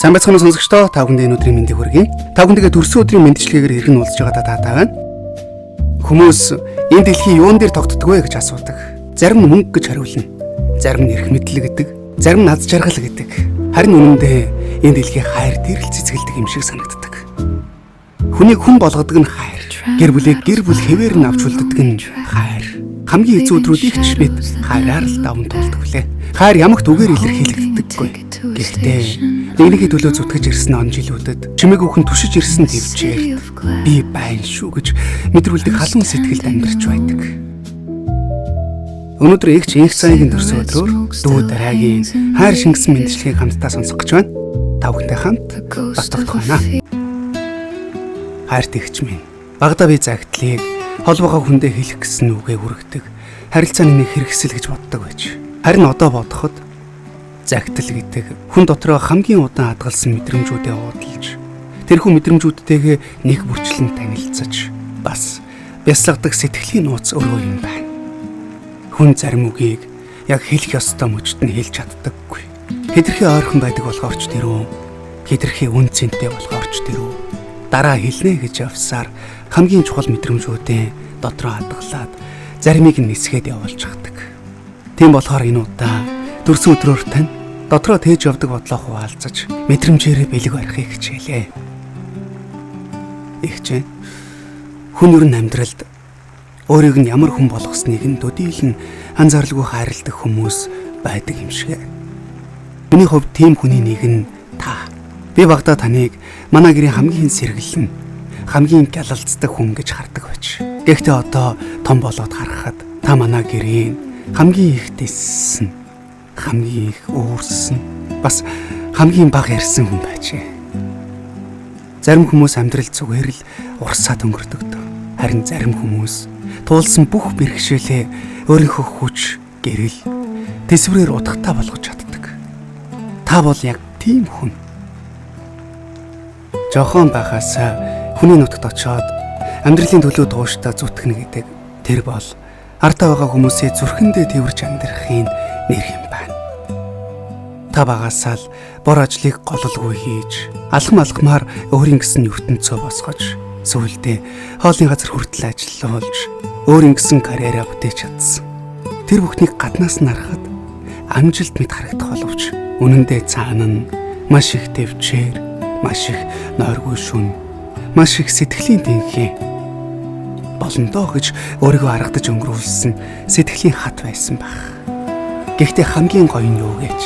Сайн байцгаана уу сонсогчдоо, та бүхэнд энэ өдрийн мэндийг хүргэе. Та бүхэндээ төрсөн өдрийн мэндчилгээгээр иргэн уулзж байгаадаа таатай байна. Хүмүүс энэ дэлхийн юун дээр тогтдог вэ гэж асуудаг. Зарим нь мөнгө гэж хариулна. Зарим нь эрх мэдэл гэдэг. Зарим нь аз жаргал гэдэг. Харин үнэндээ энэ дэлхий хайр дээр л цэцгэлдэг юм шиг санагддаг. Хүнийг хүн болгодог нь хайр. Гэр бүлийг гэр бүл хэвээр нь авч үлддэг нь хайр. Хамгийн хэцүү өдрүүдийг ч бид хайраар л даван туулдаг лээ. Хайр ямагт үгээр илэрхийлэгддэггүй. Гэхдээ нэгнийхээ төлөө зүтгэж ирсэн он жилүүдэд чимээгүй хүн түшиж ирсэн төвчээр би байна шүү гэж мэдрүүлдэг халуун сэтгэлд амьдарч байдаг. Өнөөдөр эгч инх цайгийн төрсөн өдрөөр дүү дараагийн хайр шингэсэн мэндчилгээг хамтдаа сонсох гэж байна. Та бүхэнтэй хамт батгах байна. Хайрт эгч минь. Багада би загтлыг холбоогоо хүндээ хэлэх гэсэн үгээ хүргэдэг. Харилцааны нэг хэрэгсэл гэж боддог байж. Харин одоо бодоход загтал гэдэг хүн дотроо хамгийн удаан хадгалсан мэдрэмжүүдээ уудалж тэрхүү мэдрэмжүүдтэйгээ нэг бүрчлэн танилцаж бас бясалгадаг сэтгэлийн нууц өргөө юм байна. Хүн зарим үгийг яг хэлэх ёстой мөчд нь хэлж чаддаггүй. Хэтэрхий ойрхон байдаг болохоор ч тэрүү, хэтэрхий үн цэнтэй болохоор ч тэрүү дараа хэлнэ гэж явсаар хамгийн чухал мэдрэмжүүдээ дотроо хадгалаад заримыг нь нисгээд явуулчихдаг. Тийм болохоор энэ удаа төрсөн өдрөөр тань дотроо тээж явдаг бодлоо хуваалцаж мэдрэмжээрээ бэлэг барихыг хичээлээ. Ихчээ хүн ер нь амьдралд өөрийг нь ямар хүн болгосныг нь төдийлөн анзааралгүй хайрладаг хүмүүс байдаг юм шиг. Миний хувьд тийм хүний нэг нь та. Би багадаа таныг манай гэрийн хамгийн сэргэлэн, хамгийн гялалздаг хүн гэж хардаг байж. Гэхдээ одоо том болоод харахад та манай гэрийн хамгийн их дэссэн, хамгийн их өөрсөн, бас хамгийн бага ярьсан хүн байжээ. Зарим хүмүүс амьдрал зүгээр л урсаад өнгөрдөг. Харин зарим хүмүүс туулсан бүх бэрхшээлээ өөрийнхөө хүч, гэрэл, тэсврээр утгатай болгож чаддаг. Та бол яг тийм хүн. Жохон байхаас хүний нутагт очиод амьдралын төлөө тууштай зүтгэнэ гэдэг тэр бол ардаа байгаа хүмүүсээ зүрхэндээ тэрвэрч амьдрахын нэр юм байна. Та багасаа л бор ажлыг гололгүй хийж, алхам алхмаар өөрийн гэсэн ертөнцөө босгож, сүүлдээ хоолны газар хүртэл ажиллуулж, өөрийн гэсэн карьераа бүтээж чадсан. Тэр бүхнийг гаднаас нь харахад амжилт мэт харагдах боловч үнэн дээр цаана нь маш их төвчээр, маш их нойргүй шүн, маш их сэтгэлийн тэнхээ болондоо гэж өөрийгөө аргадаж өнгөрүүлсэн сэтгэлийн хат байсан байх. Гэхдээ хамгийн гоё нь юу гэж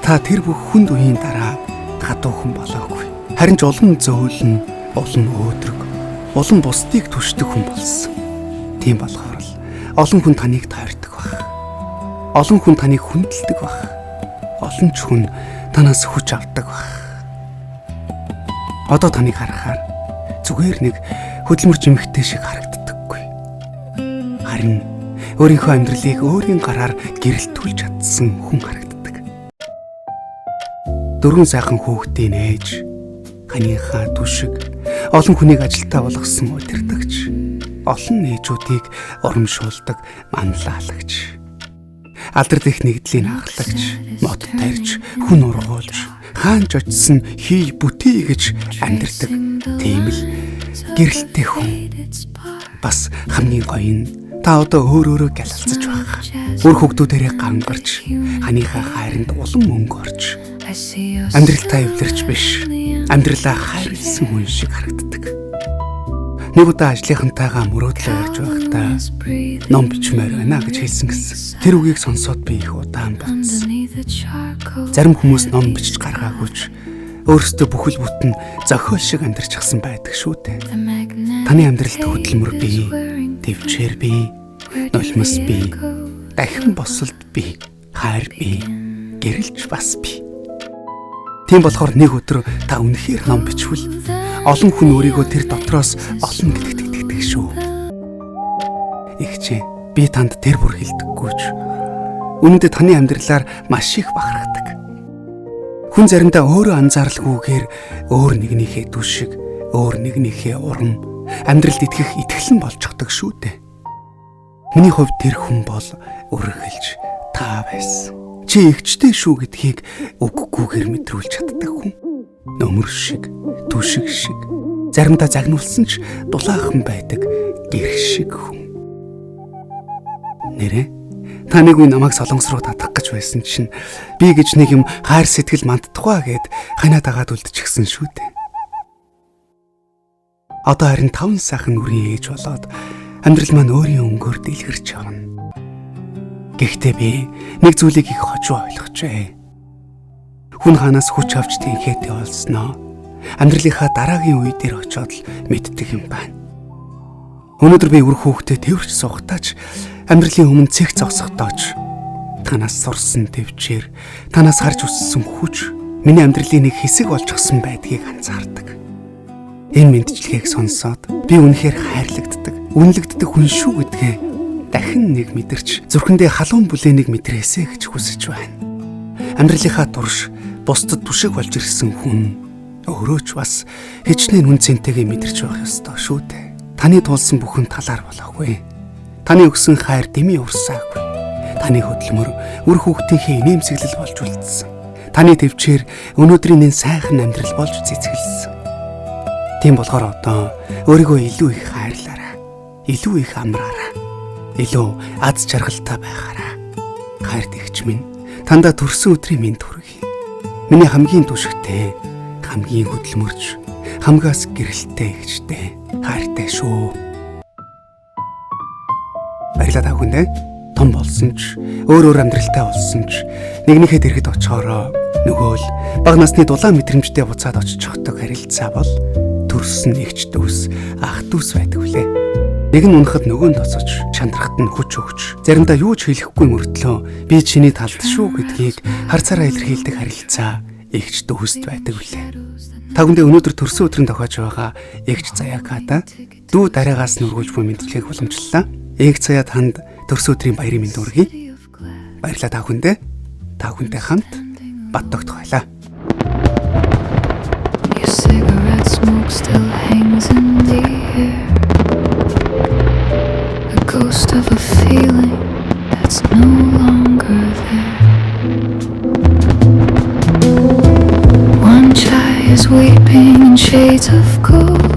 та тэр бүх хүнд үеийн дараа хатуу хүн болоогүй. Харин ч улам зөөлөн, улам өөдрөг, улам бусдыг түшдэг хүн болсон. Тийм болохоор л олон хүн таныг тойрдог байх. Олон хүн таныг хүндэлдэг байх. Олон ч хүн танаас хүч авдаг байх. Одоо таныг харахаар зүгээр нэг хөдөлмөрч эмэгтэй шиг харагддаггүй. Харин өөрийнхөө амьдралыг өөрийн гараар гэрэлтүүлж чадсан хүн харагддаг. Дөрвөн сайхан хүүхдийн ээж, ханыхаа түшиг, олон хүнийг ажилтаа болгосон удирдагч, олон ээжүүдийг урамшуулдаг манлайлагч, алдар дэх нэгдлийн ахлагч, мод тарьж, хүн ургуулж, хаанч очсон хий бүтээ гэж амьдардаг тийм л гэрэлтэй хүн. Бас хамгийн гоё нь та одоо өөр өөрөө гялалзаж байх. Үр хүүхдүүдээрээ гангарч, ханыхаа хайранд улам мөнгө орж, амьдралтаа эвлэрч биш, амьдралаа хайрлсан хүн шиг харагддаг. Нэг удаа ажлынхантайгаа мөрөөдлөө ярьж байхдаа ном бичмээр байна гэж хэлсэн гэсэн. Тэр үгийг сонсоод би их удаан бодсон. Зарим хүмүүс ном бичиж гаргаагүй ч өөрсдөө бүхэл бүтэн зохиол шиг амьдарчихсан байдаг шүү дээ. Таны амьдралд хөдөлмөр бий, төвчээр бий, нулимс бий, дахин босолт бий, хайр бий, гэрэлж бас бий. Тийм болохоор нэг өдөр та үнэхээр ном бичвэл олон хүн өөрийгөө тэр дотроос олно гэдэгт итгэдэг шүү. Ихчээ, би танд тэр бүр хэлдэггүй ч үнэндээ таны амьдралаар маш их бахархдаг. Хүн заримдаа өөрөө анзааралгүйгээр өөр нэгнийхээ түшиг, өөр нэгнийхээ урам, амьдралд итгэх итгэлэн болчихдог шүү дээ. Миний хувьд тэр хүн бол өргөлж та байсан. Чи эгчтэй шүү гэдгийг үггүйгээр мэдрүүлж чаддаг хүн. Нөмөр шиг, түшиг шиг, заримдаа загнуулсан ч дулаахан байдаг гэр шиг хүн. Нэрээ та нэг үе намайг Солонгос руу татах гэж байсан чинь би гэж нэг юм хайр сэтгэл манддаггүй гэд ханаа дагаад үлдчихсэн шүү дээ. Одоо харин 5 сайхан нүрийн ээж болоод амьдрал маань өөрийн өнгөөр дэлгэрч явна. Гэхдээ би нэг зүйлийг их хожуу ойлгожээ. Хүн хаанаас хүч авч тэнхээтэй болсноо амьдралынхаа дараагийн үе дээр очиод л мэддэг юм байна. Өнөөдөр би үр хүүхдээ тэвэрч суугатаач амьдралын өмнө цэг зогсохдоо ч танаас сурсан төвчээр, танаас харж өссөн хүч миний амьдралын нэг хэсэг болчихсон байдгийг анзаардаг. Энэ мэндчилгээг сонсоод би үнэхээр хайрлагддаг, үнэлэгддэг хүн шүү гэдгээ дахин нэг мэдэрч зүрхэндээ халуун бүлээнийг мэдрээсэй гэж хүсэж байна. Амьдралынхаа турш бусдад түшиг болж ирсэн хүн өөрөө ч бас хичнээн үн цэнтэйгээ мэдэрч байх ёстой шүү дээ. Таны тулсан бүхэн талаар болоогүй. Таны өгсөн хайр дэмий урсаагүй. Таны хөдөлмөр үр хүүхдийнхээ инээмсэглэл болж үлдсэн. Таны төвчээр өнөөдрийн энэ сайхан амьдрал болж цэцгэлсэн. Тийм болохоор одоо өөрийгөө илүү их хайрлаарай. Илүү их амраарай. Илүү аз жаргалтай байхаарай. Хайрт эгч минь, тандаа төрсөн өдрийн мэнд хүргэе. Миний хамгийн түшигтэй, хамгийн хөдөлмөрч, хамгаас гэрэлтэй эгчтэй хайртай шүү. Баярлалаа та бүхэндээ. Том болсон ч, өөр өөр амьдралтай болсон ч нэгнийхээ дэргэд очихороо нөгөө л бага насны дулаан мэдрэмжтэй буцаад очиж харилцаа бол төрсөн нэгч дүүс, ах дүүс байдаг үлээ. Нэг нь унахад нөгөө нь тоцож, чандрахад нь хүч өгч, заримдаа юу ч хэлэхгүй мөртлөө би чиний талд шүү гэдгийг харцаараа илэрхийлдэг харилцаа эгч дүүст байдаг үлээ. Та бүхэндээ өнөөдөр төрсөн өдрийн тохиож байгаа эгч Заяакада дүү дараагаас нь өргүүлж буй мэндчлэгийг уламжлалаа. Эгч Заяа танд төрсөн өдрийн баярын мэнд хүргэе. Баярлалаа та бүхэндээ. Та бүхэнтэй хамт бат тогтох байлаа. Your cigarette smoke still hangs in the air. A ghost of a feeling that's no longer there. One chai is weeping in shades of gold.